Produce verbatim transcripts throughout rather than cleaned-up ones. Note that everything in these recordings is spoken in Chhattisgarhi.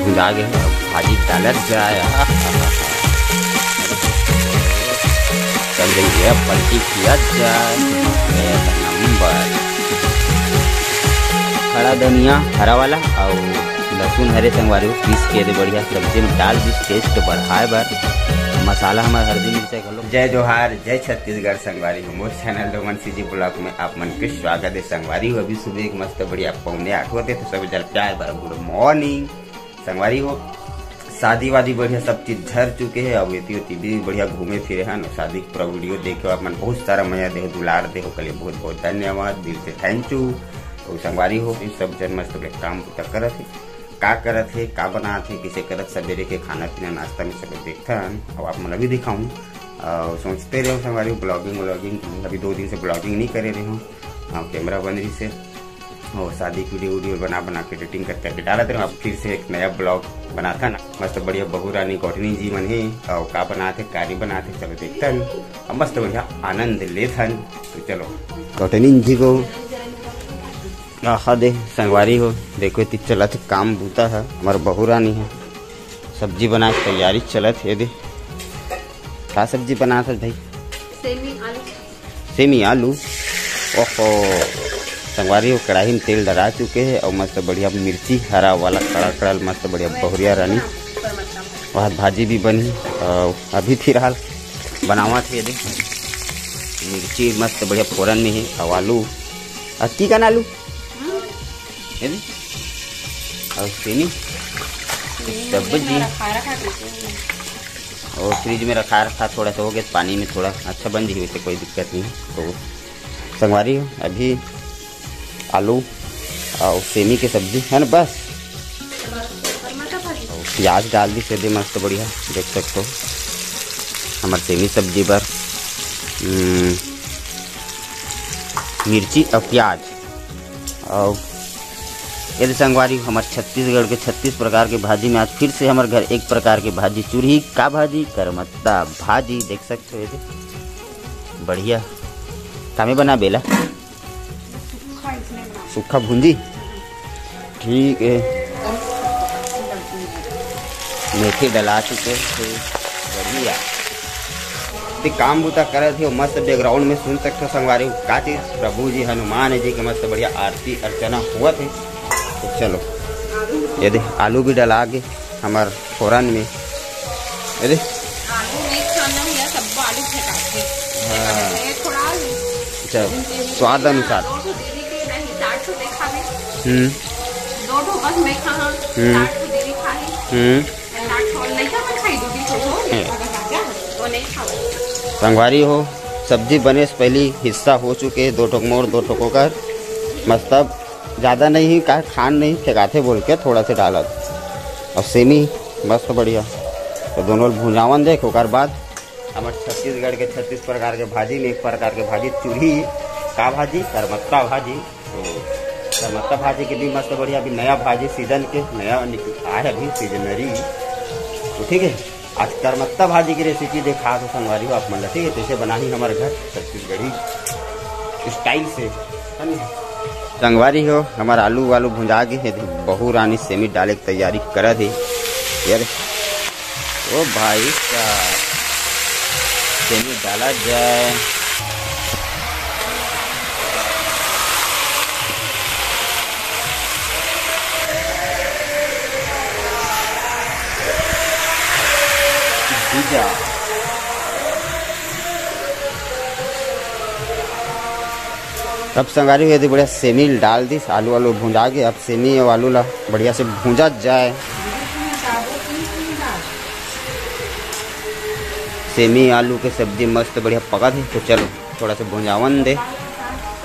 भुंजा गे हे, अब भाजी डालत जाए। आहा, सब जगह पलटी किया जाए। एक नंबर। खड़ा धनिया हरा वाला अउ लहसुन हरे संगवारी हो, पीस के दे बढ़िया सब्जी में डाल दिस taste बढ़ाए बर। मसाला हमर हल्दी मिर्चा घलो। जय जोहार, जय छत्तीसगढ़ संगवारी हो, मोर channel डोमन CG vlog में आप मन के स्वागत हे संगवारी हो। अभी सुबह के मस्त बढ़िया पौने आठ होत हे, तो सब जन प्यार भरा good morning। संगवारी हो, शादी वादी बढ़िया सब चीज झर चुके हे, अब एती ओती भी बढ़िया घूमे फिरे हन। शादी के पूरा video देखे हो आप मन, बहुत सारा मया देहो, दुलार देहो, ओकर लिए बहुत बहुत धन्यवाद, दिल से thank you। अउ संगवारी हो, ये सब जन मस्त बढ़िया काम बुता करत हे, का करत हे, का बनात हे, किसे करत, सबेरे के खाना पीना नाश्ता में सब देखथन, अउ आप मन ला भी दिखाऊं। अउ सोचते रहो संगवारी हो, vlogging vlogging, अभी दो दिन से vlogging नहीं करे रहे हूँ, हाँ, camera बंद रही से। और शादी की video video बना बना के editing करते करके डालत रहे हूँ। अब फिर से एक नया vlog बनाथन। मस्त बढ़िया बहू रानी गौठनी जी मन हे, और का बनात हे, कारी बनात हे, चलो देखथन। अब मस्त बढ़िया आनंद लेथन। तो चलो गौठनी जी को आहा दे संगवारी हो, देखो इतनी चलत हे काम बूता हे, हमार बहू रानी हे, सब्जी बनाए के तैयारी चलत हे दे। का सब्जी बनात हे भाई? सेमी आलू। सेमी आलू। ओहो, संगवारी हो, कढ़ाई में तेल डरा चुके हे और मस्त बढ़िया मिर्ची हरा वाला कड़ा कड़ा मस्त बढ़िया बहुरिया रानी। वहाँ भाजी भी बनी और अभी फिलहाल बनावत हे दे। मिर्ची मस्त बढ़िया फोरन में हे और आलू। अक्की का ना आलू? ये दे। और सेमी। सब्जी। रखा रखा दीजिए। और फ्रिज में रखा रखा, थोड़ा सा हो गया पानी में, थोड़ा अच्छा बन जाही, वैसे कोई दिक्कत नहीं। तो संगवारी हो, अभी आलू और सेमी के सब्जी है ना, बस। और प्याज डाल दी सीधे, मस्त बढ़िया देख सकते हो हमार सेमी सब्जी बर। हम्म, मिर्ची और प्याज। और ये दे संगवारी, हमार छत्तीसगढ़ के छत्तीस प्रकार के भाजी में आज फिर से हमार घर एक प्रकार के भाजी चुरही। का भाजी? करमत्ता भाजी। देख सकते हो ये दे, बढ़िया। कामे बना बेला? सूखा भूंजी। ठीक है। मेथी डला चुके हे, बढ़िया। ते काम बुता करत हे, मस्त background में सुन सकते हो संगवारी हो का चीज, प्रभु जी हनुमान जी के मस्त बढ़िया आरती अर्चना होवत हे। तो चलो, ये दे आलू भी डला के हमार फोरन में, ये दे। आलू नहीं खाना भैया, सबको आलू फेंकाथे। हाँ। फेंकाथे, थोड़ा आलू। अच्छा, स्वाद अनुसार। दो ठो दीदी के नहीं, चार ठो देखा भी। हम्म। दो ठो बस मैं खा, हाँ। हम्म। चार ठो दीदी खा ली। हम्म। चार ठो लइका मन खाई, दो तीन ठो हो, हम्म। अगर राजा हो, तो नहीं खाओ। संगवारी हो, सब्जी बने से पहली हिस्सा हो चुके, दो ठोक मोर, दो ठोक ओकर। मतलब, ज्यादा नहीं, काहे खान नहीं फेंकाथे बोल के थोड़ा से डालत। और सेमी मस्त बढ़िया, तो दोनों भुंजावन देख, ओकर बाद हमर छत्तीसगढ़ के छत्तीस प्रकार के भाजी में एक प्रकार के भाजी चुरही। का भाजी? करमत्ता भाजी। तो करमत्ता भाजी के भी मस्त बढ़िया, अभी नया भाजी season के नया निक-, आए अभी seasonary। तो ठीक है, आज करमत्ता भाजी की recipe देखा तो संगवारी हो आप मन ला, ठीक है, कैसे बनाही हमारे घर छत्तीसगढ़ी style से, है ना? संगवारी हो, हमार आलू वालू भुंजा गे हे, बहू रानी सेमी डाले के तैयारी करत हे। ये दे, ओ भाई साहब, सेमी डाला जाए। अब संगवारी हो, ये दे बढ़िया सेमी डाल दिस, आलू वालू भुंजा गे। अब सेमी और आलू ला बढ़िया से भूंजा जाए। सेमी आलू के सब्जी मस्त बढ़िया पकत हे, तो चलो थोड़ा सा भुंजावन दे,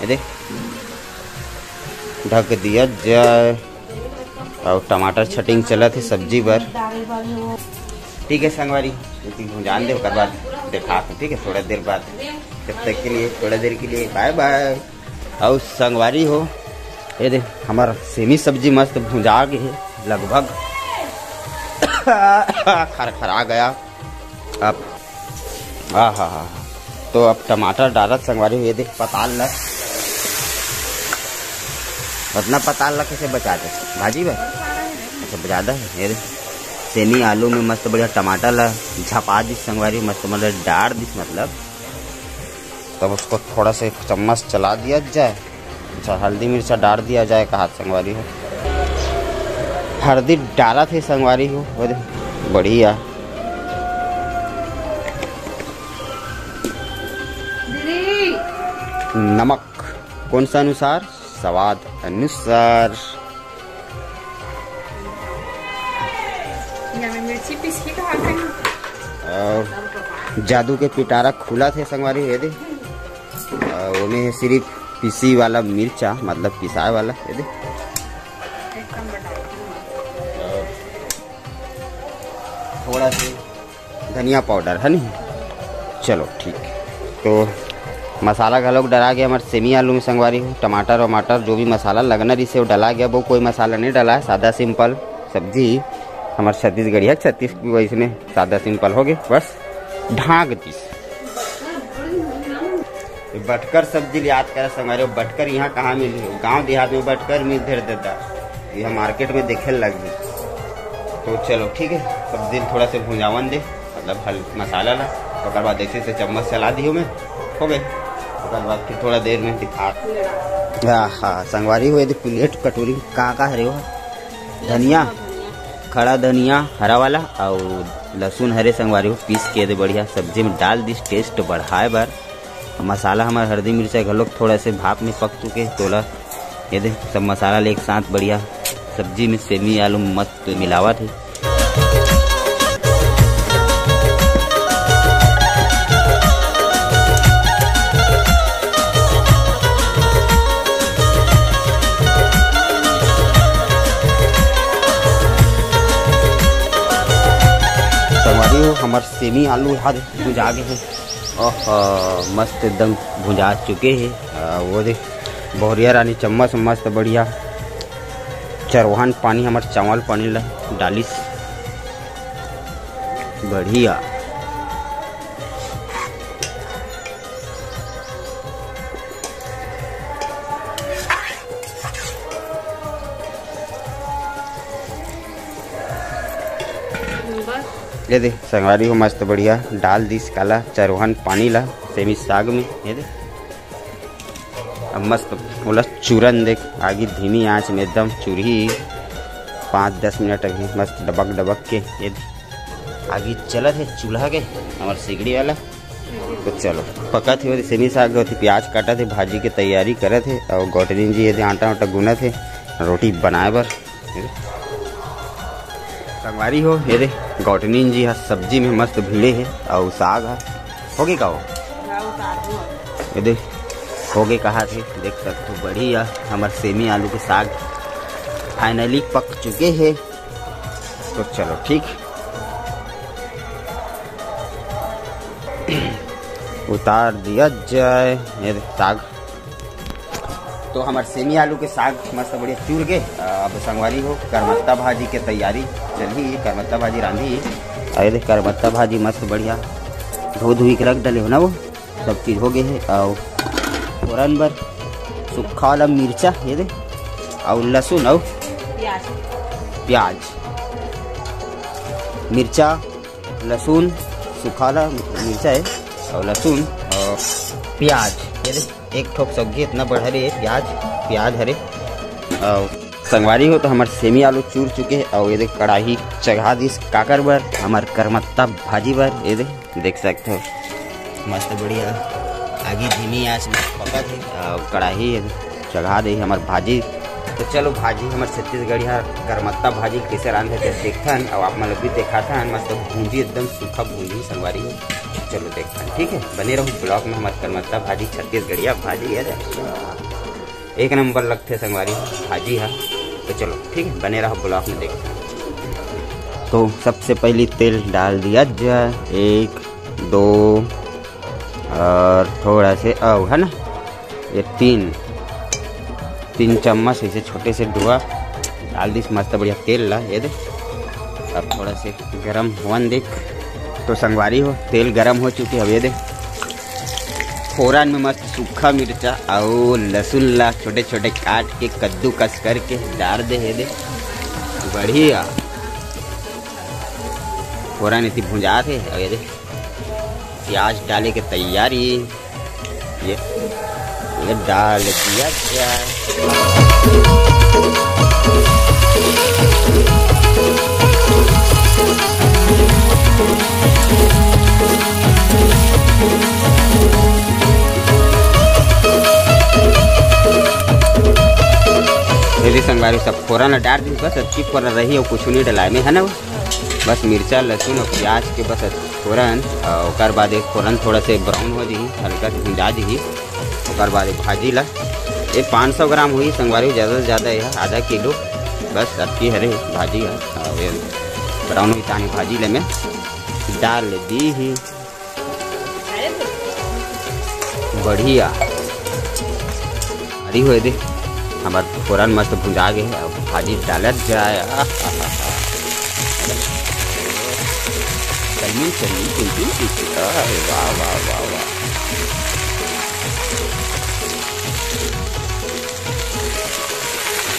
ये दे ढक दिया जाए। और टमाटर छटिंग चलत हे सब्जी बर। ठीक है संगवारी, इतनी भुंजान दे, ओकर बाद देखा, ठीक है, थोड़ा देर बाद। जब तक के लिए, थोड़ा देर के लिए bye bye। और संगवारी हो, ये दे हमार सेमी सब्जी मस्त भुंजा गे हे लगभग। खरखरा गया। अब आ हा हा, तो अब टमाटर डालत संगवारी हो, ये दे पताल ला, उतना पताल ला कैसे बचा दे भाजी भाई। सब ज्यादा है, ये दे। सेमी आलू में मस्त बढ़िया टमाटर ला झपा दिस संगवारी, मस्त मतलब डार दिस मतलब। तब उसको थोड़ा सा एक चम्मच चला दिया जाए। अच्छा, हल्दी मिर्चा डार दिया जाए, कहा संगवारी हो। हल्दी डारा थे संगवारी हो, वो दे, बढ़िया। नमक कौन सा अनुसार? स्वाद अनुसार। यहाँ में मिर्ची पीस के कहा कहीं। और जादू के पिटारा खुला थे संगवारी, ये दे। और वो में है सिर्फ पीसी वाला मिर्चा, मतलब पिसाए वाला, ये दे। एकदम बड़ा। और थोड़ा सा धनिया पाउडर है नहीं। चलो ठीक, तो मसाला घलोक डला गया हमारे सेमी आलू में संगवारी हो। टमाटर वमाटर जो भी मसाला लगना रही से वो डला गया। वो कोई मसाला नहीं डला है, सादा सिंपल सब्जी हमारे छत्तीसगढ़िया, छत्तीस वैसने सादा सिंपल हो गए। बस ढाक दिस। ये बटकर सब्जी ल याद करे संगवारी हो, बटकर यहाँ कहाँ मिली? गांव देहात में बटकर मिल धर देता, यहाँ मार्केट में देखे लग गई। तो चलो ठीक है, सब्जी ल थोड़ा से भुंजावन दे, मतलब हल मसाला ला। ओकर बाद ऐसे से चम्मच चला दियो मैं, हो गए। ओकर बाद फिर थोड़ा देर में दिखा। हाँ हाँ संगवारी हो, ये दे प्लेट कटोरी में का का हरे हो? धनिया, खड़ा धनिया हरा वाला, और लहसुन हरे संगवारी हो, पीस के दे बढ़िया सब्जी में डाल दिस टेस्ट बढ़ाए बर। मसाला हमार हल्दी मिर्चा घलोक थोड़ा से भाप में पक चुके, तोला ये दे सब मसाला ले एक साथ बढ़िया सब्जी में सेमी आलू मस्त मिलावत है। संगवारी हो, हमार सेमी आलू हा दे भुंजा गे हे। ओह, मस्त एकदम भुंजा चुके हे। आ, वो दे बहुरिया रानी चम्मच मस्त बढ़िया चरवाहन पानी, हमर चावल पानी ला डालिस बढ़िया। ये दे संगवारी हो, मस्त बढ़िया डाल दिस काला चरवाहन पानी ला सेमी साग में। ये दे अब मस्त ओला चूरन दे, आगी धीमी आंच में एकदम चूरही पाँच दस मिनट अभी मस्त डबक डबक के। ये दे आगी चलत हे चूल्हा के, हमर सिगड़ी वाला। तो चलो पकत हे, सेमी साग होती, प्याज काटत हे, भाजी के तैयारी करत हे, और गौटरीन जी ये दे आटा वाटा गूंदत हे रोटी बनाए बर। संगवारी हो, ये दे गौटनीन जी हा सब्जी में मस्त भिड़े हे, अउ साग हा होगे का हो? ये दे होगे कहा थे, देख सकते हो बढ़िया हमर सेमी आलू के साग finally पक चुके हे। तो चलो ठीक, उतार दिया जाए ये दे साग। तो हमर सेमी आलू के साग मस्त बढ़िया चूर गे। अब संगवारी हो, करमत्ता भाजी के तैयारी चलही, करमत्ता भाजी रांधी। अउ ये देख, करमत्ता भाजी मस्त बढ़िया धो धुई के रख डले हो ना, वो सब चीज हो गे हे। अउ फोरन बर सुक्खा वाला मिर्चा, ये दे, अउ लहसुन, अउ प्याज। प्याज, मिर्चा, लहसुन, सूखा वाला मिर्चा है, और लहसुन और प्याज। ये देख, एक ठोक सब्जी इतना बड़ा हरे प्याज, प्याज हरे। और संगवारी हो, तो हमार सेमी आलू चूर चुके हैं। और ये देख, कढ़ाई चढ़ा दिस काकर बर, हमार करमत्ता भाजी बर। ये देख, देख सकते हो, मस्त बढ़िया आगी धीमी आंच में पकत हे। और कढ़ाई चढ़ा दे हमर भाजी। तो चलो, भाजी हमर छत्तीसगढ़िया करमत्ता भाजी कैसे रांधे ते देखथन, और आप मन ला भी देखाथन। मस्त भूंजी, एकदम सूखा भूंजी संगवारी हो। चलो देखथन, ठीक है, बने रहो ब्लॉग में। हमर करमत्ता भाजी छत्तीसगढ़िया भाजी है, एक नंबर लगथे संगवारी भाजी है। तो चलो ठीक है, बने रहो ब्लॉग में, देखथन। तो सबसे पहले तेल डाल दिया जाए, एक, दो और थोड़ा से, अउ है ना, ये तीन, तीन चम्मच ऐसे छोटे से डुआ डाल दिस मस्त बढ़िया तेल ला। ये दे, अब थोड़ा से गरम होवन देख। तो संगवारी हो, तेल गरम हो चुके। अब ये दे, फोरन में मस्त सूखा मिर्चा अउ लहसुन ला छोटे छोटे काट के कद्दूकस करके डाल दे। ये दे, बढ़िया। फोरन एती भुंजात हे। अब ये दे, प्याज डाले के तैयारी। ये, ये डाल दिया जाए। ये दे संगवारी, सब फोरन ला डार दिस, बस अतकी फोरन रही, अउ कुछ नहीं डलाए में, है ना? बस मिर्चा, लहसुन अउ प्याज के बस फोरन, अउ ओकर बाद एक फोरन थोड़ा से brown हो जही, हल्का से भुंजा जही। ओकर बाद एक भाजी ला, ये पाँच सौ ग्राम होही संगवारी, ज्यादा से ज्यादा ये आधा किलो, बस अतकी हरे भाजी ह। अउ ये brown होही तानी भाजी ला में डाल दीही। बढ़िया। अरे होए दे, हमर फोरन मस्त भुंजा गे हे। अब भाजी डालत जाए। आहाहा। चलनी, चलनी, चलनी, चलनी। अरे वाह, वाह, वाह, वाह।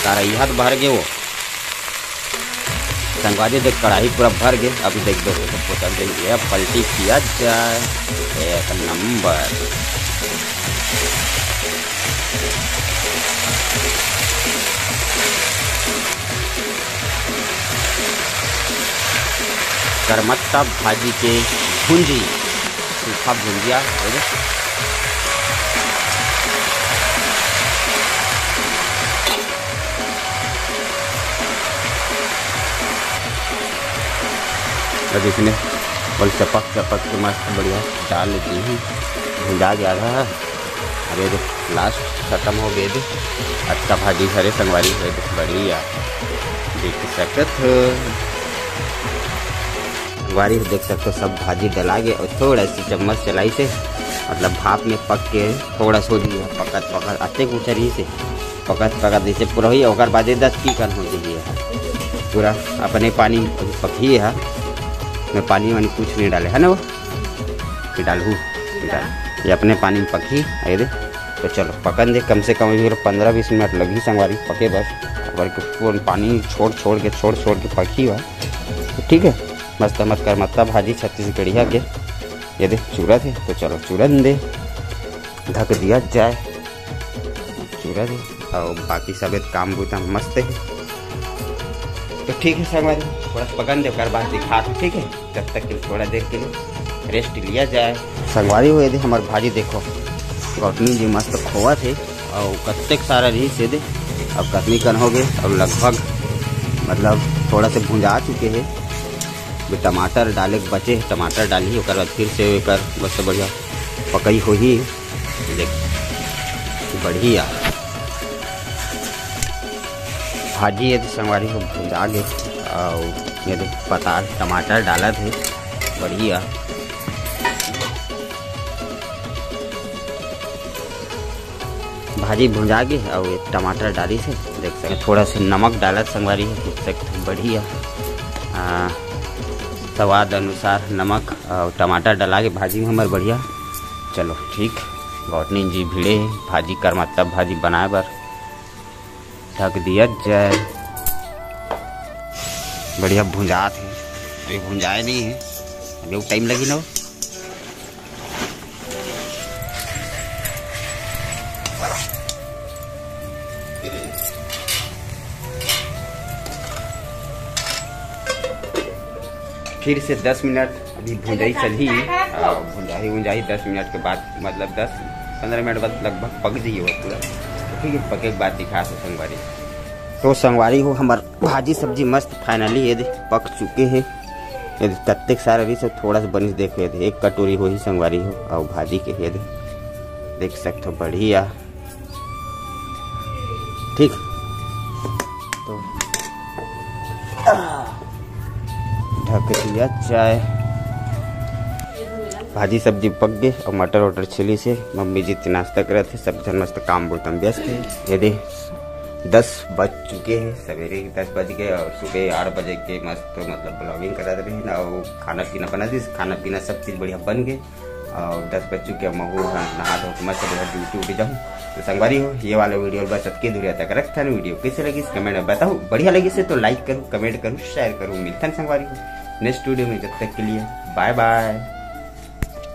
तारा इहात भर गे वो। संगवारी देख, कढ़ाई पूरा भर गे। अभी देख दोस्तों, सब पोतल देंगे, अब पलटी किया जाए। एक नंबर। करमत्ता भाजी के भुंजी, सूखा भुंजिया हो गया। अब इसमें बोल चपक चपक के मस्त बढ़िया डाल लेती हूँ, भुंजा गया था। अरे देख, last खत्म हो गए थे। अच्छा भाजी हरे संगवारी हो गए, बढ़िया देख सकत हो। संगवारी हो देख सकते हो, सब भाजी डला गए और थोड़ा सी चम्मच चलाई से, मतलब भाप में पक के थोड़ा सो दिया पकत पकत अतेक ऊंचा रही से पकत पकत जैसे पूरा हुई, ओकर बाद दस की कन हो जाइए। पूरा अपने पानी पकी है, मैं पानी वानी कुछ नहीं डाले है ना, वो कि डालू कि डाल, ये अपने पानी में पकी है। ये दे, तो चलो पकन दे, कम से कम भी पंद्रह बीस मिनट लगी संगवारी पके बस। ओकर के पूर्ण पानी छोड़ छोड़ के छोड़ छोड़ के पकी हुआ, तो ठीक है। मस्त मत कर मत्ता भाजी छत्तीसगढ़िया के। ये दे चूरा थे, तो चलो चूरन दे, ढक दिया जाए। चूरा दे, और बाकी सब काम बूता मस्त है। तो ठीक है संगवारी, थोड़ा पकन दे, ओकर बाद दिखा दो, ठीक है। जब तक के थोड़ा देर के लिए रेस्ट लिया जाए। संगवारी हो, ये दे हमार भाजी देखो, गौतमी जी मस्त खोवा थे और कत्तेक सारा रही से दे, अब कतनी कन हो गए और लगभग मतलब थोड़ा से भुंजा चुके हैं। अभी टमाटर डाले के बचे हैं, टमाटर डाली, ओकर बाद फिर से एकर मस्त बढ़िया पकई होही। देख, बढ़िया भाजी ये तो संगवारी हो भुंजा गे। और ये देख, पताल टमाटर डालत हे, बढ़िया। भाजी भुंजा गे और ये टमाटर डाली से देख सकते, थोड़ा से नमक डालत संगवारी हो, देख सकते हो, बढ़िया। आ, स्वाद अनुसार नमक और टमाटर डाला के भाजी में हमर बढ़िया। चलो ठीक, गौतनी जी भिड़े हे भाजी कर मतलब भाजी बनाए बर। ढक दिया जाए। बढ़िया भुंजात हे, अभी भुंजाए नहीं है, अभी वो टाइम लगी ना। फिर से दस मिनट अभी भुंजाई चलही, आ, भुंजाही भुंजाही दस मिनट के बाद, मतलब दस पंद्रह मिनट बाद लगभग पक जाइए वो पूरा। तो ठीक है, पके के बाद दिखा सो संगवारी। तो संगवारी हो, हमार भाजी सब्जी मस्त finally ये दे पक चुके हैं। ये दे तत्तेक सारा रही से थोड़ा सा बनिस, देखो ये दे एक कटोरी हो ही संगवारी हो, और भाजी के ये दे देख सकते हो बढ़िया। ठीक, तो ढक दिया जाए। भाजी सब्जी पक गए और मटर वटर छिली से मम्मी जी तो नाश्ता करत हे, सब झन मस्त काम बोलतम व्यस्त है। ये दे दस बज चुके हैं, सवेरे के दस बज गए और सुबह आठ बजे के मस्त मतलब vlogging करत रहे ना, और खाना पीना बना दिस, खाना पीना सब चीज बढ़िया बन गए। अउ दस बज चुके, महू ह नहा धो के मस्त बढ़िया ड्यूटी उठी जाहूँ। तो संगवारी हो, ये वाला वीडियो बस अतके दूरिया तक रखथन। वीडियो कैसे लगिस कमेंट में बताओ, बढ़िया लगिस हे तो लाइक करू, कमेंट करू, शेयर करू। मिलथन संगवारी हो नेक्स्ट वीडियो में, जब तक के लिए बाय बाय।